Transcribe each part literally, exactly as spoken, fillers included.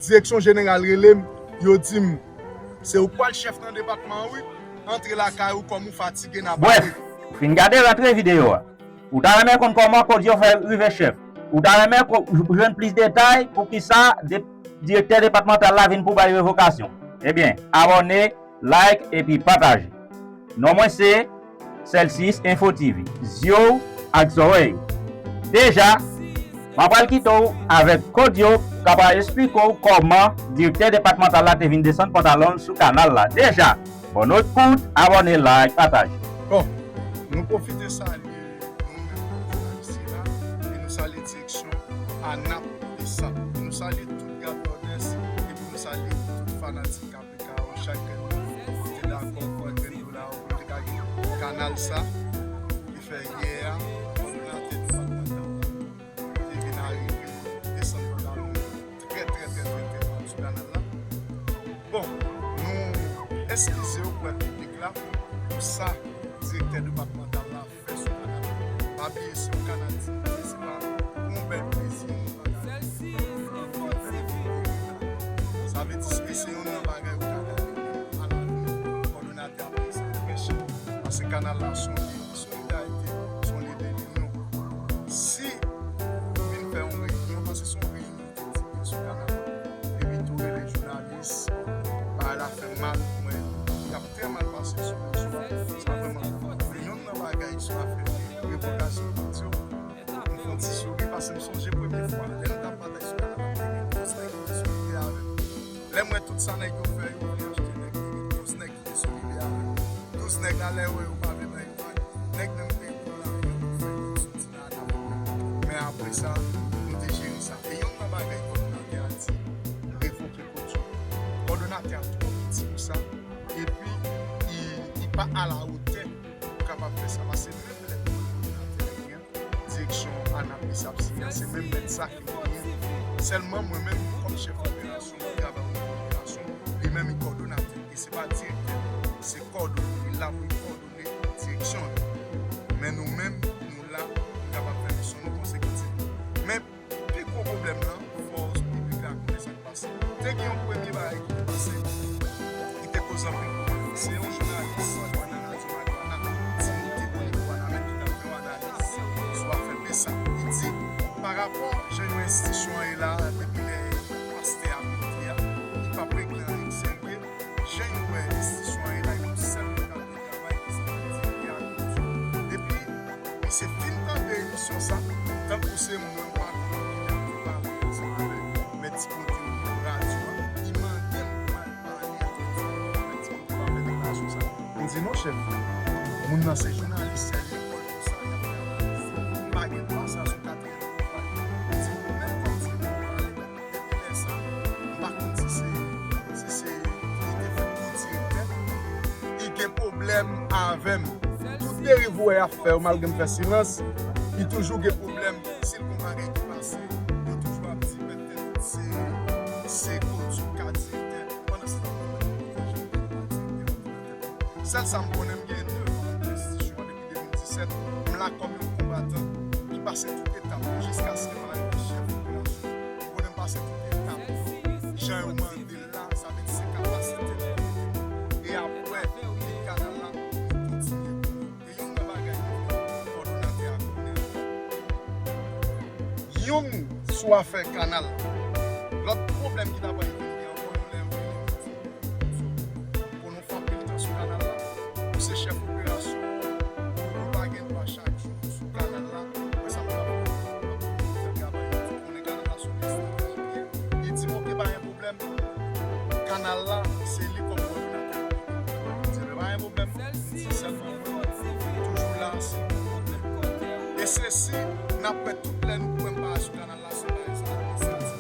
Direksyon jeneral rele m, yo di m, se ou k pral chèf nan depatman an wi, antre lakay ou kòm ou fatige n ap ale. Brèf, fin gade rantre videyo a. Ou ta renmen konn kòman Kodio fè rive chèf? Ou ta renmen ko- jwenn plis detay poukisa de- direktè depatmantal la vin pou bay revokasyon? Ebyen, abòne, like epi pataje. Non mwen se Celsius Info T V, zye w ak zòrèy ou. Deja, m ap pral kite w avèk Kodio k ap pral esplike w kòman direktè depatmantal la te vin desann pantalon l sou kanal la. Deja, bòn ekout, abòne, like, pataje. Bon, nou pwofite salye nou menm jounalis la e nou salye direksyon ANAP, e sa. Nou salye tout gad Nòdès epi nou salye tout fanatik K P K yo, chak grenn moun ki te dakò, fè grenn dola yo pou nou te ka gen kanal sa ki fè yè a kòdonatè depatmantal te vin arive desann pantalon trè, trè, trè, trè, trè mal sou kanal la. Bon, nou eskize w pou piblik la pou sa direktè depatmantal la fè sou kanal la. Pa bliye, se yon kanal dignite, se pa pou yon bèl plezi, yon bagay. Sa vle di, e se youn nan bagay ou ka gade menm alavni, kòdonatè ap peye sa trè chè. Paske kanal la se yon lye de solidarite, se yon lye de linyon. Si ou vin fè yon reyinyon, paske se yon reyinyon, sou kanal la. Epi tou rele jounalis, bagay la fè mal, mwen, y ap trè mal pase sou rezo a, sa vrèman fè mal. Men youn nan bagay sou afè revokasyon Kodio, m fè yon ti souri, paske m sonje premye fwa, lè m t ap batay sou kanal la, te gen dous nèg ki te solidè avè m. Lè m wè tout sa nèg yo fè, yo vle achte nèg, te gen dous nèg ki te solidè avè m. Dous nèg la, lè yo wè yo pa vle bay vag, nèg menm te pran lavi yo pou fè yo soti. Men apre sa, nou te jere sa. E youn nan bagay kòdonatè a di, revoke Kodio. Kòdonatè a twò piti pou sa. Epi, li, li pa alawotè pou kapab fè sa. Paske menm lè kòdonatè a gen direksyon ANAP, li sa ap siyen, se menm nèg sa ki genyen. Sèlman mwen menm, kòm chèf operasyon, mwen travay nan operasyon, li menm li kòdonatè. E se pa direktè, se kòdonatè. Li la pou li kòdone direksyon an. Men nou menm, nou la pou n kapab fè misyon nou konsekitivman. Men pi gwo pwoblèm lan, fò piblik la konnen sa k pase. Te gen yon premye bagay ki te pase, ki te koze anpil pwoblèm. Se yon jounalis nan radyo Magouana, Timote Bonico Wanament, ki t ap fè yon analiz sou afè P S A. Li di, pa rapò jan yon enstitisyon an ye la, depi lè pastè a moute a, li p ap regle anyen k serye. Jan yo wè enstitisyon an ye la, yo sèl mwen k ap travay, ki se direktè a Kodio. Depi misye fin tande emisyon sa, tankou se mwen, m pa konn ki nèg ki pale, se mwen, mèt Timote yo radyo a, li mande m pou m al pale avèk Timote, mèt Timote pa fè deklarasyon sa. M di non, chèf, moun nan se jounalis, se lekòl konsa, y ap fè analiz. M pa gen dwa sa sou katriyèm. M di, ou menm kòm direktè, ou pale. Depi lè sa, m pa konn si se, si se, li te fèk pou direktè. Li gen pwoblèm avè m. Tout deriv ou wè y ap fè yo, malgre m fè silans, li toujou gen pwoblèm. Si l gon bagay ki pase, yo toujou ap di pètèt se, se Kodio k ka direktè. Pandan se tan, mwen menm, mwen pa janm gen dwa direktè nan tèt mwen. Sèl sa m konnen, m gen nèf an nan enstitisyon an depi de mil disèt, m la kòm yon konbatan ki pase tout etap yo jiskaske m arive chèf operasyon. M konnen m pase tout etap yo. Jan yo mande l la, sa vle di se kapasite m. E apre, li kanal la, nou kontinye. E youn nan bagay ki fè kòdonatè a konnen ankò, youn sou afè kanal la. Lòt pwoblèm ki ta pral vin gen ankò, yon lè yo rele m, di, Kodio, pou nou fè anpil tan sou kanal la. Ou se chèf operasyon. Ou pa gen dwa chak jou sou kanal la. Mwen sa m t ap fè travay, ou konnen kanal la se yon enstitisyon ki ye. Li di m, oke, pa gen pwoblèm. Kanal la, se li kòm kòdonatè. Li di, pa gen pwoblèm. M di sèlman mwen toujou la si gen pwoblèm. E se si n ap wè tout lè nou wè m pa sou kanal la, se bagay sa administratif.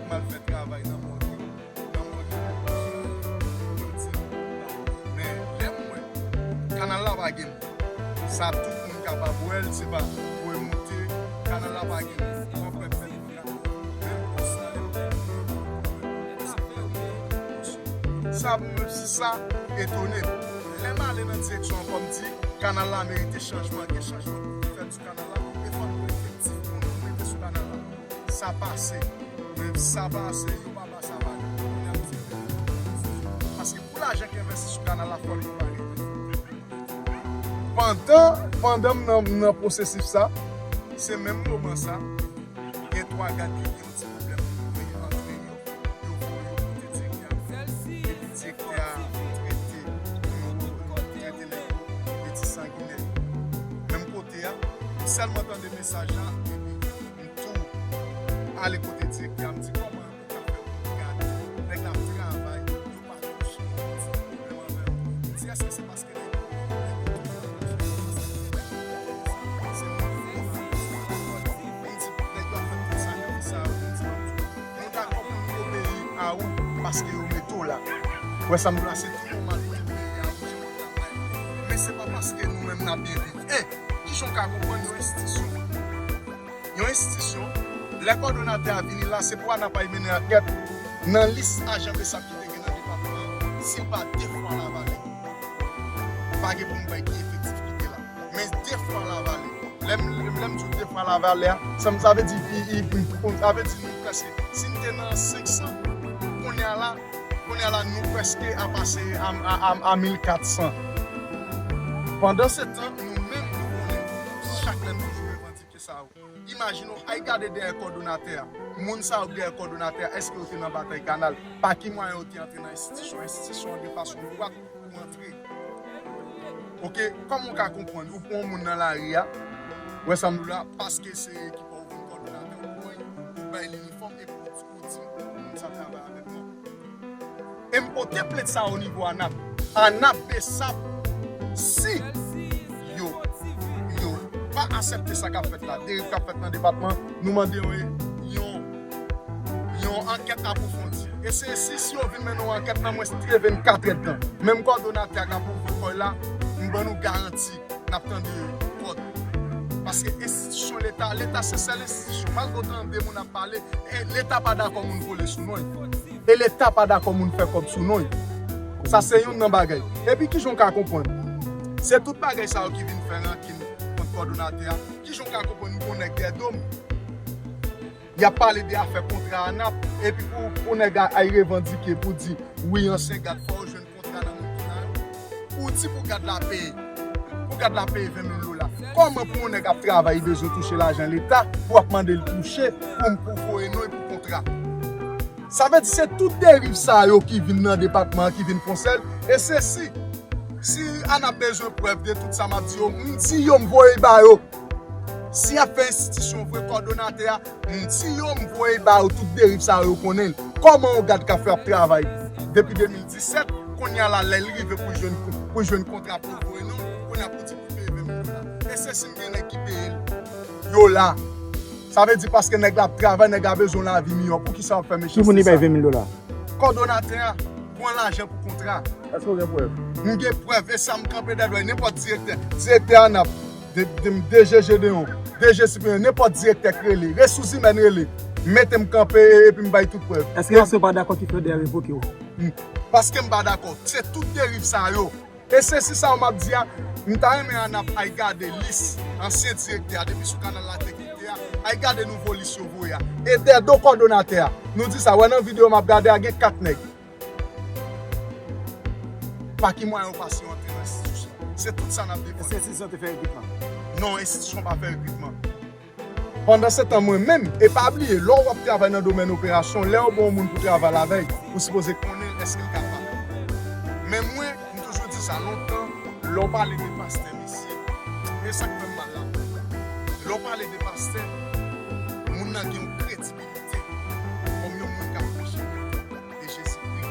M al fè travay nan mòg. Nan mòg, yo di, men lè m wè kanal la pa gen moun. Sa tout moun kapab wè l, se pa voye monte, kanal la pa gen moun. W ap wè fè moun kanal la. Menm konsa, lè m te rive, sa, sa etone m. Lè m ale nan direksyon ankò, m di, kanal la merite chanjman, gen chanjman pou fèt sou kanal la, e fò n efektif pou nou mete sou kanal la. Sa pase. Men sa pase, yo pa ba sa valè. Kounye a, nou fè. Paske pou lajan ki envesti sou kanal la, fò li pare. Pandan, pandan m nan, m nan pwosesif sa, se menm moman sa, gen twa gad ki gen yon ti pwoblèm pou yo antre yo, yo voye yo kote direktè a. Epi direktè a trete, trete nèg yo de ti sanginè. Menm kote a, m sèlman tande mesaj la, epi m tou ale kote direktè a, m di, "Kòman?" Gad, nèg la ap travay, yo pa touche, yo di pwoblèm anba yo. M di, èske se paske nèg yo, nèg yo touye nan lajan, se moun ki konn ap fè sa. M di, nèg yo ap fè tout sakrifis sa yo, m di, nou dakò pou nou obeyi a ou paske yo mete w la. Wè sa m di w la, se tou nòmal pou nou obeyi a ou, jan w ap travay. Men se pa paske nou menm n ap byen viv. E, kijan w ka konprann yon enstitisyon? Yon enstitisyon, lè kòdonatè a vini la, se pou ANAP al mennen ankèt nan lis ajan BSAP ki te gen nan depatman an, si l pa de fwa Lavalè. Pa gen pou m bay ki efektif ki te la. Men de fwa Lavalè. Lè m, lè m di w de fwa Lavalè a, sa, sa vle di, i, i, sa vle di nou prèske, si n te nan senk san, kounye a la, kounye a la, nou prèske a pase a, a, a, a mil kat san. Pandan se tan, nou menm, nou konnen, chak lè nou toujou revandike sa yo. Imajine w, al gade dèyè kòdonatè a. Moun sa yo k dèyè kòdonatè a, èske yo te nan batay kanal? Pa ki mwayen yo te antre nan enstitisyon? Enstitisyon an gen fason dwat pou antre. Oke, kòman w ka konprann? Ou pran yon moun nan lari a, wè sa m di w la, paske se ekip ou vin kòdonatè, ou pran l, ou bay l inifòm, epi ou di, ou di moun sa travay avèk mwen. E m pote plent sa o nivo ANAP. ANAP, BSAP, si yo, yo pa aksepte sa k ap fèt la, deriv k ap fèt nan depatman, nou mande yo yon, yon ankèt apwofondi. E se si, si yo vin mennen yon ankèt nan mwens de vennkat èdtan. Menm kòdonatè a k ap ouvri kò l la, m ban nou garanti n ap tande kòd. Paske enstitisyon Leta, Leta se sèl enstitisyon. Malgre w tande moun ap pale, e Leta pa dakò moun vole sou non l. E Leta pa dakò moun fè kòb sou non l. Sa se youn nan bagay. Epi kijan w ka konprann? Se tout bagay sa yo ki vin fè rankin kont kòdonatè a. Kijan w ka konprann pou yon nèg dèyè do m? Y ap pale de afè kontra ANAP, epi pou, pou nèg a al revandike pou di, wi, ansyen gad, fò yo jwenn kontra nan moun ki la yo. Ou di pou gad la peye. Pou gad la peye ven mil dola. Kòman pou yon nèg ap travay, li bezwen touche lajan Leta, pou w ap mande l touche, pou, pou voye non l pou kontra? Sa vle di se tout deriv sa yo ki vin nan depatman an, ki vin fè yon sèl, e se si, si ANAP bezwen prèv de tout sa m ap di yo, m di yo, m voye l ba yo. Si y ap fè enstitisyon vre, kòdonatè a, m di yo, m voye ba yo tout deriv sa yo, yo konnen l. Kòman yon gad ka fè ap travay depi de mil disèt, kounye a la, lè l rive pou jwenn, pou jwenn kontra pou l voye non, kounye a pou di pou peye ven mil dola. E se si m gen nèg ki peye l, yo la. Sa vle di paske nèg la ap travay, nèg la bezwen yon lavi miyò, poukisa w ap fè mechanste sa? Ki moun li bay ven mil dola? Kòdonatè a pran lajan pou kontra. Èske w gen prèv? M gen prèv, e sa m kanpe dèyè l. Nenpòt direktè, direktè ANAP, de, de, DG Gedeon, DG Cyprien, nenpòt direktè k rele, resous imèn rele, mete m kanpe e, epi m bay tout prèv. Èske paske w pa dakò ki fè yo revoke w? M, paske m pa dakò. Se tout deriv sa yo. E se si sa yo m ap di a, m ta renmen ANAP al gade lis ansyen direktè a depi sou kanal la te kite a, al gade nouvo lis yo voye a. E dèyè do kòdonatè a, nou di sa, wè nan videyo m ap gade a gen kat nèg. Pa ki mwayen yo pase yo antre nan enstitisyon? Se tout sa n ap defann. Èske enstitisyon te fè rekritman? Non, enstitisyon pa fè rekritman. Pandan se tan mwen menm, e pa bliye, lè w ap travay nan domèn operasyon, lè yo ba w moun pou travay avè l, ou sipoze konnen èske l kapab. Men mwen, m toujou di sa lontan, lè w pale de pastè, mesye, e sa k fè m mal la, lè w pale de pastè, moun nan gen yon kredibilite kòm yon moun k ap preche de Jezikri,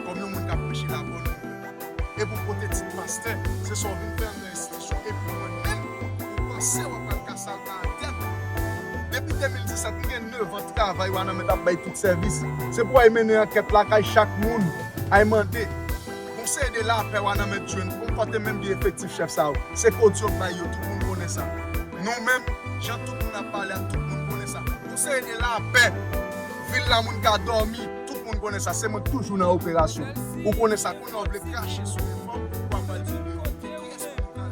kòm yon moun k ap preche labòn nouvèl. E pou pote tit pastè, se sa w vin fè anndan enstitisyon. Epi mwen menm, ou panse w ap pral kase al pa atè? Depi de mil disèt, m gen nèf an travay, Wanament ap bay tout sèvis. Se pou w al mennen ankèt lakay chak moun, al mande. Konseye de lapè Wanament jwenn, pou m pote menm gen efektif chèf sa yo. Se kòb yo k bay yo, tout moun konnen sa. Nou menm, jan tout moun ap pale a, tout moun konnen sa. Konseye de lapè, vil la moun ka dòmi, tout moun konnen sa. Se mwen k toujou nan operasyon. Ou konnen sa, kounye a w vle krache sou yon fanm, w ap al di deyò. Kiyès pou nou ka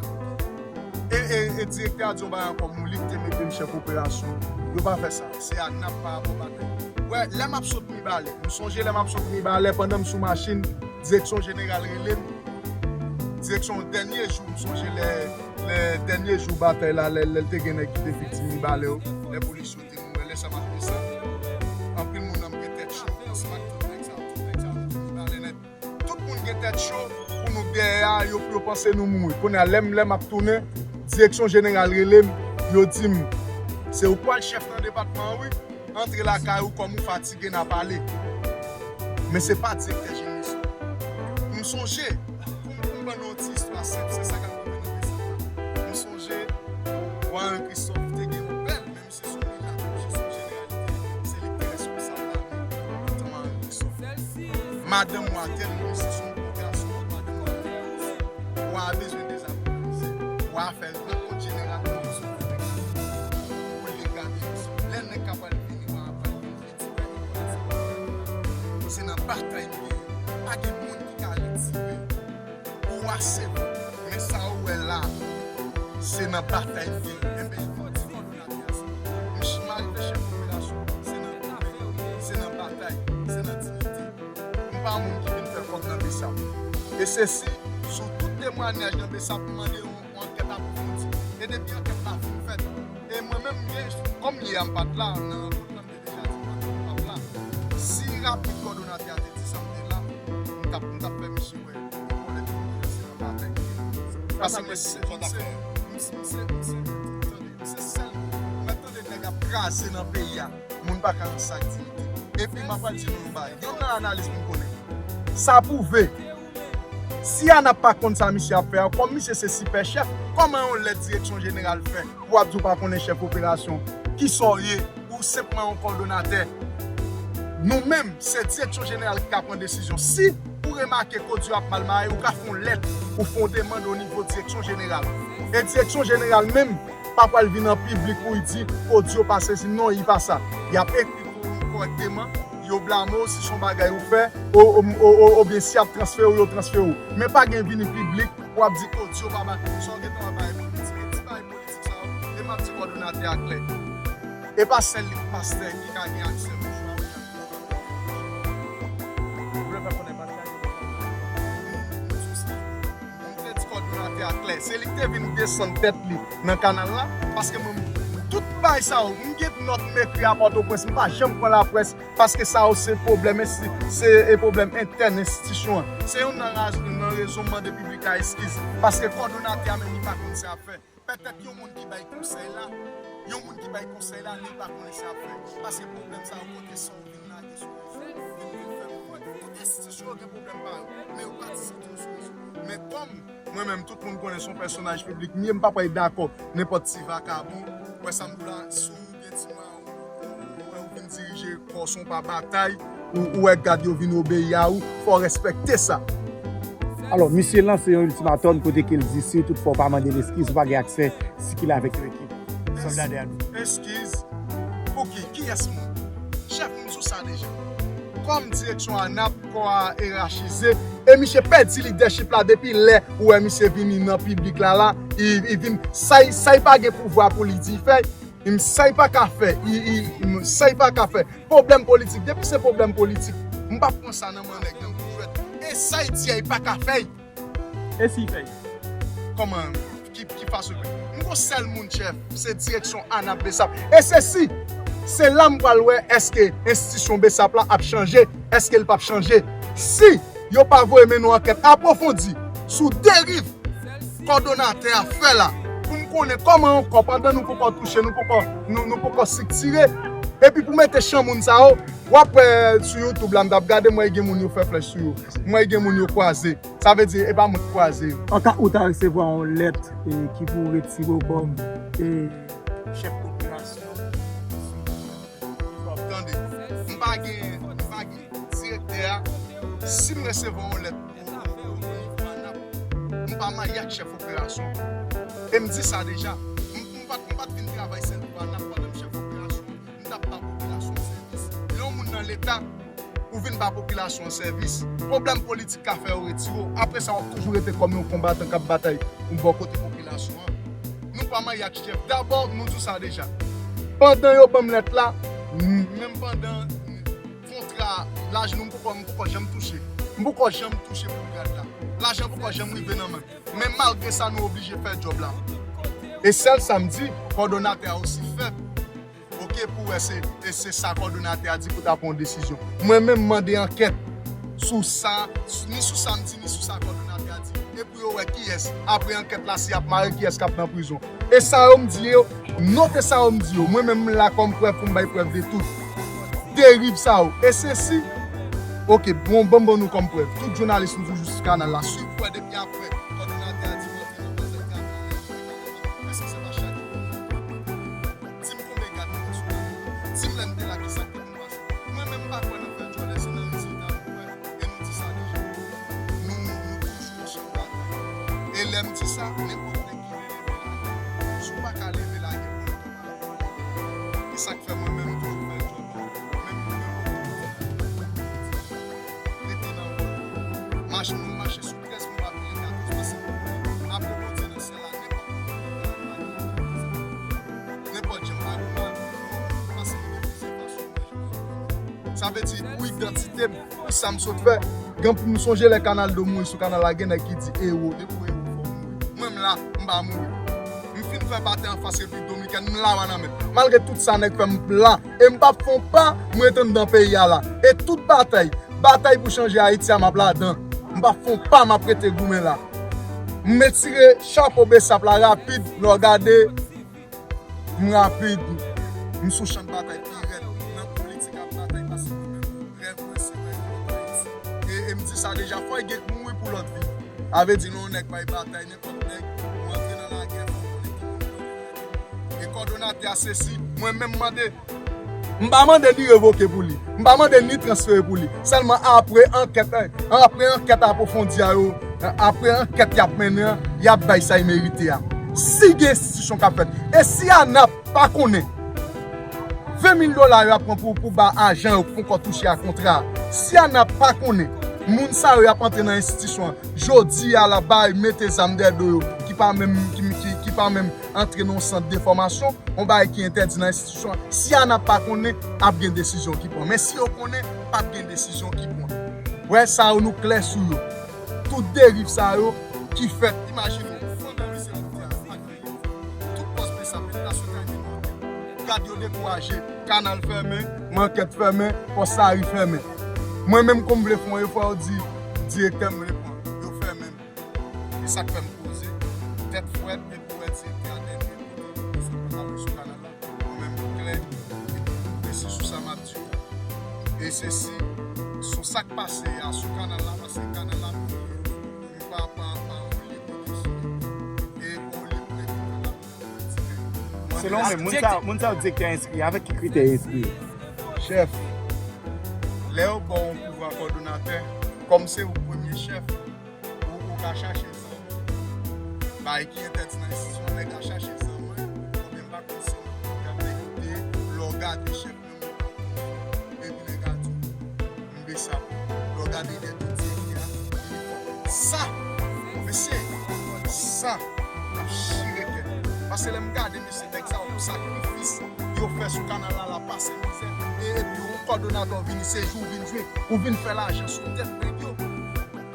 e, e, e direktè a di yon bagay ankò, m li k te mete m chèf operasyon. Yo pa fè sa. Se ANAP pa rapò batay. Wè, lè m ap sot Mibalè, m sonje lè m ap sot Mibalè, pandan m sou machin, direksyon jeneral rele m. Direksyon, dènye jou, m sonje lè, lè dènye jou batay la, lè, lè l te gen nèg ki te viktim Mibalè yo, lè polis yo te mouri, lè sa m ap di sa. Anpil moun nan m gen tèt cho, si m ak tout nèg sa, tout nèg sa, Mibalè nèt. Tout moun gen tèt cho pou nou dèyè a, yo, yo panse nou mouri. Kounye a, lè m, lè m ap tounen, direksyon jeneral rele m, yo di m, se ou k pral chèf nan depatman an, wi. Antre lakay ou kòm ou fatige, n a pale. Men se pa direktè Jenes. M sonje, pou m, pou m ban nou yon ti istwa senp, se sa k ap rive nan peyi sa. M sonje, Warren Christophe te gen yon bèl, menm si se yon milat, se yon jeneralite, se li ki te reskonsab lame nan tan Warren Christophe. Madanm wa tèl, menm si se yon gwo gason, madanm wa tèl, wa a bezwen dezabili. Wa a fè rankont jeneral nan Misyon Piblik la pou li gade misyon. Lè nèg ka pral vini, wa a pral vini, li di, "Pèp, se nan batay nou ye." Pa gen moun ki ka retire. Ou wa se bon, men sa ou wè la, se nan batay nou ye. Enben, fò di kòdonatè a sa. M ch-, m arive chèf operasyon, se nan, se nan batay, se nan diyite. M pa moun ki vin fè kòb nan Besap. E se si, sou tout temwayaj nan Besap, m mande yon, yon ankèt apwofondi. E depi ankèt la fin fèt, e mwen menm, m gen, kòm m ye a, m pa t la, nan rankont la, m te deja di m pa t kapab la. Si rapid kòdonatè a te di sa, m te la, m t ap, m t ap fè misye wè, vòlè se nan batay. Paske mwen se, mwen se, mwen se, mwen se, tande, mwen se sèl moun. Mwen tande nèg ap kraze nan peyi a. Moun pa ka rann sa ak diyite. Epi m ap pral di nou yon bagay. Youn nan analiz m konnen. Sa pwouve. Si ANAP pa konn sa misye ap fè a, kòm misye se sipè chèf, kòman yon lèt direksyon jeneral fè pou w ap di w pa konnen chèf operasyon? Kisa w ye? Ou senpman yon kòdonatè. Nou menm, se direksyon jeneral ki ka pran desizyon. Si ou remake Kodio ap mal maye, ou ka fè yon lèt, ou fè yon demann o nivo direksyon jeneral. E direksyon jeneral menm pa pral vin an piblik pou l di Kodio pa sezi. Non, li pa sa. Y ap ekri pou ou kòrèkteman, yo blame w si se yon bagay ou fè, o, o, o, o, oubyen si y ap transfere w, yo transfere w. Men pa gen vini piblik pou w ap di Kodio pa bay. Sa w gentan bay politik, e ti bay politik sa yo, e m ap di kòdonatè a klè. E pa sèl li pastè ki ka gen aksè pou jwe avèk. Ou vle fè konnen pastè a gen dwa. M vle di kòdonatè a klè. Se li ki te vin desann tèt li nan kanal la. Paske mwen, tout bagay sa yo, m gen nòt m ekri a Pòtoprens, m pa janm pran laprès, paske sa yo se pwoblèm ensti-, se, e pwoblèm entèn enstitisyon an. Se youn nan raz-, nan rezon m mande piblik la eskiz. Paske kòdonatè a menm li pa konn sa y ap fè. Petèt yon moun ki bay konsèy la, yon moun ki bay konsèy la, li pa konnen sa y ap fè. Paske pwoblèm sa yo kote san w vin lage sou rezo, vin, vin fè moun wè. Tout enstitisyon yo gen pwoblèm pa yo, men yo pa diskite yo sou rezo. Men kòm mwen menm, tout moun konnen se yon pèsonaj piblik m ye, m pa pral dakò nenpòt ti vakabon. Wè sa m di w la, si w gen ti mwa, ou, ou, ou vin dirije kò w, si w pa batay, ou, ou wè gad yo vin obeyi a ou, fò w respekte sa. Alò, misye lanse yon iltimatòm kote ke l di, si toutfwa w pa mande l eskiz, ou pa gen aksè sikile avèk yon ekip sòlda de a. Eskiz? Pou ki? Kiyès moun? Chèf, m di w sa deja. Kòm direksyon ANAP, kò a erachize, e misye pèdi lidèchip la depi lè ou wè misye vini nan piblik la la, li, li vin, sa l, sa l pa gen pouvwa pou li di, fè, m, sa l pa ka fè, li, li, m, sa l pa ka fè. Pwoblèm politik, depi se pwoblèm politik, m p ap pran sa nan men nèg nan kou jwèt. E sa l di a, li pa ka fè l. E si l fè l? Kòman? Ki, ki fason l fè? M gon sèl moun, chèf, se direksyon ANAP Besap. E se si, se la m pral wè èske enstitisyon Besap la ap chanje, èske l p ap chanje. Si yo pa voye mennen yon ankèt apwofondi sou deriv kòdonatè a fè la, pou m konnen kòman ankò, pandan nou poko touche, nou poko, nou, nou poko estriktire, epi pou mete chan moun sa yo, w ap wè sou YouTube la, m t ap gade, m wè gen moun yo fè flèch sou yo, m wè gen moun yo kwaze. Sa vle di, e pa mwen k kwaze yo. Anka ou ta resevwa yon lèt, e, ki pou retire w kòm, e, chèf operasyon. Tande, m pa gen, m pa gen direktè a. Si m resevwa yon lèt, m pa maye ak chèf operasyon. E m di sa deja. M, m pa t, m pa t vin travay sèl pou ANAP pandan m chèf operasyon. M t ap ba popilasyon an sèvis. Lè yon moun nan Leta, ou vin ba popilasyon an sèvis, pwoblèm politik ka fè yo retire w. Apre sa, w ap toujou rete kòm yon konbatan k ap batay pou bò kote popilasyon an. Nou pa maye ak chèf. Dabò, nou di w sa deja. Pandan yo ban m lèt la, m- menm pandan kontra, lajan m poko, m poko janm touche. M poko janm touche pou grad la. Lajan poko janm rive nan men m. Men malgre sa, nou oblije fè djòb la. E sèl sa m di, kòdonatè a osi fèb. Oke, pou wè se, e se sa kòdonatè a di pou ta pran yon desizyon. Mwen menm, m mande ankèt sou sa, ni sou sa m di, ni sou sa kòdonatè a di. E pou yo wè kiyès, apre ankèt la, si y ap mare kiyès k ap nan prizon. E sa yo m di yo, note sa yo m di yo. Mwen menm m la kòm prèv pou m bay prèv de tout deriv sa yo. E se si, oke, bon, ban m ban nou kòm prèv. Tout jounalis nou toujou sou kanal la. Swiv pou wè depi apre kòdonatè a di m antre nan prizon, èske se pa chak jou? Di m konbyen gad nou gen sou kanal la. Di m lè m te la, kisa k te konn pase. Mwen menm m pa kwè nan fè djòlè, se nan rezilta nou kwè, e nou di sa deja. Nou, nou toujou ansanm batay. E lè m di sa, nenpòt nèg ki vle leve lage, si w pa ka leve lage pou nou, e sa k fè mwen menm tou m fè djòb la. Menm nou menm, rete nan wòl. Mache, nou mache sou trèz, nou pa vin katòz, paske apre Bondye nan syèl la, nenpòt moun ki vle leve lage, nenpòt jan, pa pou mwen, paske nou gen plizyè fason. Sa vle di, pou idantite m, pou sa m sot fè, gen pou m sonje lè Kanal Do mouri sou kanal la, gen nèg ki di, ewo, depi w ewo, fò w mouri. Mwen, m la, m pa mouri. M fin fè batay anfas Repiblik Dominikèn, m la Wanament. Malgre tout sa nèg fè, m la. E m p ap fè yon pa, m ret anndan peyi a la. E tout batay, batay pou chanje Ayiti a, m ap ladan. M p ap fè yon pa, m ap rete goumen la. M retire chapo besap la rapid, lè w gade, m rapid, m sou chan batay pi rèd nan politik ap batay, paske mwen menm, rèv mwen se wè yon lòt Ayiti. E, e m di sa deja, fò y gen k mouri pou lòt viv. Sa vle di, lè yon nèg bay batay, nenpòt nèg, ou antre nan lagè, fò w konnen ki moun ou antre. E kòdonatè a, se si, mwen menm mande, m pa mande ni revoke pou li, m pa mande ni transfere pou li. Sèlman apre ankèt, apre ankèt apwofondi a yo, apre ankèt y ap mennen an, y ap bay sa y merite a. Si gen enstitisyon k ap fèt, e si ANAP pa konnen ven mil dola yo ap pran pou, pou ba ajan yo k poko touche a kontra a, si ANAP pa konnen moun sa yo y ap antre nan enstitisyon an, jodi a la bay mete zam dèyè do yo, ki pa menm, ki, ki, ki pa menm antre nan yon sant de fòmasyon, yon bagay ki entèdi nan enstitisyon an. Si ANAP pa konnen, ap gen desizyon ki pran. Men si yo konnen, p ap gen desizyon ki pran. Wè, sa yo nou klè sou yo. Tout deriv sa yo ki fèt, imajine w, fondasyon misye moute a, ak tout pòs besap, plasyon kay gen moute. Gad yo dekouraje, kanal fèmen, mankèt fèmen, pòs lari fèmen. Mwen menm kon m vle fè yon efò, yo di direktè m vle pran, yo fèmen m. E sa k fè m poze tèt frèt epi w wè direktè a dènye kote li sot pran sou kanal la. Mwen menm m klè epi m presi sou sa m ap di w. E se si sou sa k pase a sou kanal la, paske kanal la pou li, li pa, pa, pa yon lye kote sou li. E yon lye pou nèg ki kapab retire. Selon w menm, moun sa, moun sa yo direktè enskri, avèk ki kritè yo enskri yo? Chèf, lè yo ba w yon pouvwa kòdonatè, kòm se ou premye chèf, ou, ou ka chache zam. Bagay ki entèdi nan enstitisyon, nèg la chache zam, wi. Oubyen m pa konn si y ap ekzekite, lè w gade chèf menm ou pa konnen. Epi nèg la di w, m bese a. Lè w gade lè tout direktè a, inifòm. Sa, mesye, sa, m ap chire kè. Paske lè m gade, mesye, nèg sa yo pou sakrifis yo fè sou kanal la, l ap pase mizè. E epi yon kòdonatè w vini, se jou w vin jwe, ou vin fè lajan sou tèt nèg yo.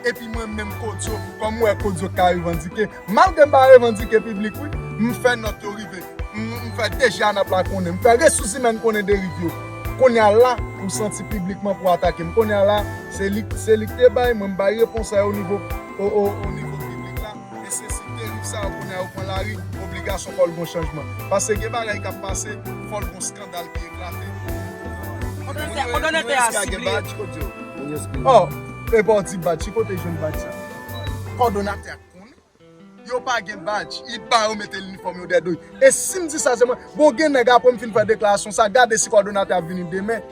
Epi mwen menm Kodyo, kòm m wè Kodyo ka revandike, malgre m pa revandike piblik wi, m fè nòt yo rive. M, m fè DG ANAP la konnen, m fè resous imèn konnen deriv yo. Kounye a la, ou santi piblikman pou atake m. Kounye a la, se li, se li k te bay, mwen m bay repons la o nivo, o, o, o nivo piblik la. E se si deriv sa yo kounye a yo pran lari, obligasyon fò l gon chanjman. Paske gen bagay k ap pase, fò l gon skandal ki eklate. Kòdonatè, kòdonatè a sible. Oh, epa w di badj, ki kote jwenn badj sa? Kòdonatè a konnen. Yo pa gen badj, li ba yo mete linifòm yo dèyè do. E si m di sa se mwen, bon gen nèg apre m fin fè deklarasyon sa, gade si kòdonatè a vini demen.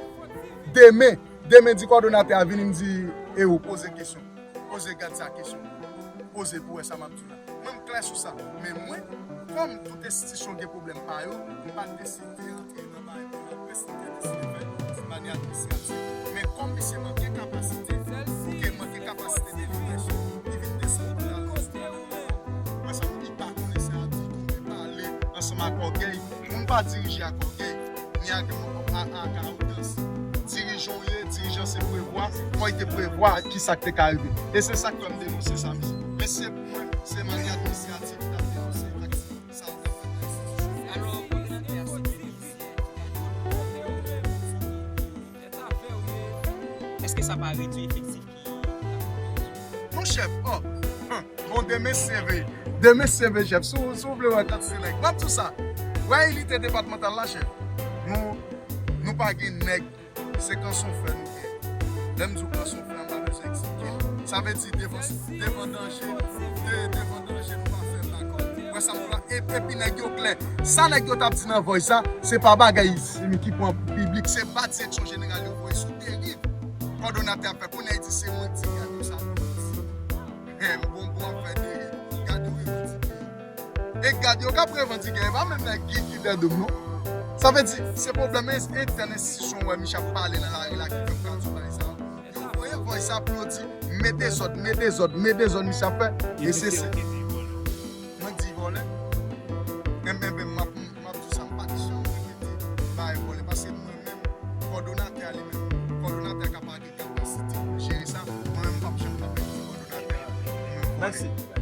Demen, demen di kòdonatè a vini, m di, e ou poze kesyon. Poze gad sa kesyon. Poze pou wè sa m ap di w la. Mwen m klè sou sa. Men mwen, kòm tout enstitisyon gen pwoblèm pa yo, m pa t deside antre nan bagay pou laprès, m te deside fè di manyè administratif. Men kòm misye manke kapasite, oke, manke kapasite de li menm, li vin desann pou l al ansanm, li pa konnen se a di tonbe pale ansanm ak ògèy. Pou m pa dirije ak ògèy, Ak, ak, ak awogans. Dirijan w ye, dirijan se prevwa, fò y te prevwa ki sa k te ka rive. E se sa k fè m denonse sa, mesye. Mesye, pou mwen, se malgre administratif, m t ap denonse ak sa yo k ap fèt nan enstitisyon. Alò, kòdonatè a, si w te vle, èske sa pa redui efektif ki... Non, chèf, oh, bon, demen seve. Demen seve, chèf. Si w, si w vle wè kantite nèg. M ap di w sa. Wè, inite depatmantal la, chèf. Nou, nou pa gen nèg. Se kanson fè nou gen. Lè m di w kanson fè, m pa bezwen eksplike. Sa vle di devan, devan danje, de, devan danje, nou pa fè lakò. Wè sa m di w la, e, epi nèg yo klè. Sa nèg yo t ap di nan voice sa, se pa bagay ki pran piblik, se pa direksyon jeneral yo voye sou deriv. Kòdonatè ap fè, kounye a li di se mwen ki di gad yo sa. Hen, bonbon ap fè deriv. Gad yo revandike. E gad yo k ap revandike, e pa menm nèg ki, ki dèyè do m, non. Sa vle di, se pwoblèm en-, entèn enstitisyon, wè, misye ap pale nan lari la ki fè m ka di w bagay sa yo. Yo voye voice sa pou yo di, mete zòd, mete zòd, mete zòd, misye ap fè. E se, se, mwen di vòlè. Enben, enben, m ap, m ap di sa, m pa t janm rete di bagay vòlè, paske mwen menm, kòdonatè a li menm, kòdonatè a ka pa gen kapasite pou l jere sa, mwen menm, m p ap janm ka di kòdonatè a, mwen vòlè. Mèsi.